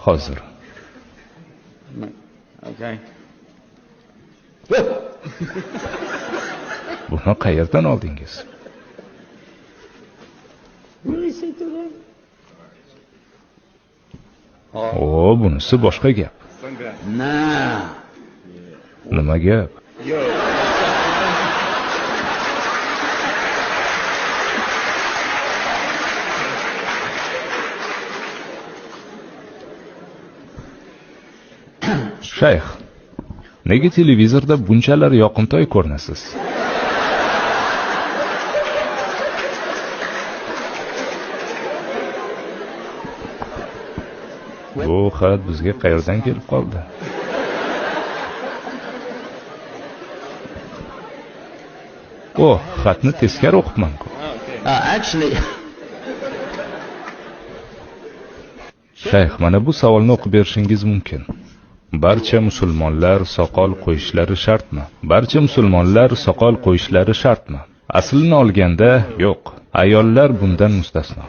Hozir. Okay. Buni qayerdan oldingiz? Really say to them? O, bunisi boshqa gap. Nah. Nima gap? Shayx, nega televizorda bunchalar yoqimtoy ko'rinasiz? Bu xat bizga qayerdan kelib qoldi? Oh, xatni teskari o'qibman-ku. Actually, Shayx, mana bu savolni o'qib berishingiz mumkin. Barcha musulmonlar soqol qo'yishlari shartmi? Barcha musulmonlar soqol qo'yishlari shartmi? Aslini olganda, yo'q. Ayollar bundan mustasno.